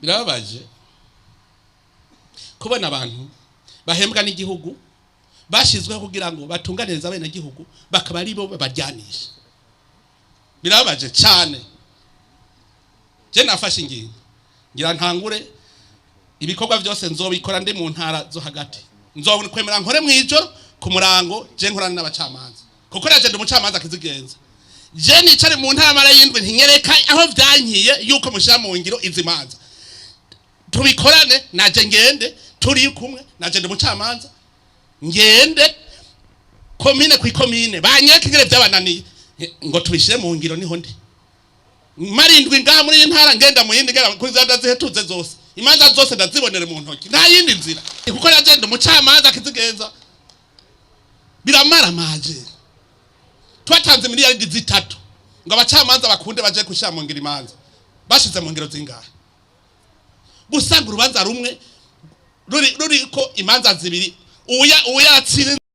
Birababaje kubona abantu bahembwa n'igihugu, bashyizweho kugira ngo batunganirize abenegihugu, bakaba ari bo babaryanisha. Birababaje cyane. Je nafashe ingingo, ngira ntangure ibikorwa byose nzobikora ndi mu ntara zo hagati. Nzokwemera nkore mu ijoro, ku murango, je nkorana n'abacamanza, kuko naje ndi umucamanza akizigenza. Je nicare mu ntara mara y'indwi, ntinyereka aho vyankiye yuko mushira mu ngiro izi manza, tubikorane. Naje ngende turi kumwe, naje ndi umucamanza, ngende komine ku ikomine, banyereke ingene vyabananiye ngo tubishire mu ngiro. Niho ndi marindwi ngaha muri iyi ntara, ngenda mu yindi, ngenda kuri za ndazihetuze zose, imanza zose ndazibonere mu ntoki. Nta yindi nzira, kuko nagenda umucamanza akizigenza. Biramaramaje. Twatanze miliyaridi 3 ngo abacamanza bakunde baje gushyira mu ngiro imanza. Bashize mu ngiro zingahe? Gusanga urubanza rumwe ruri ruriko imanza zibiri, uya uyatsinze.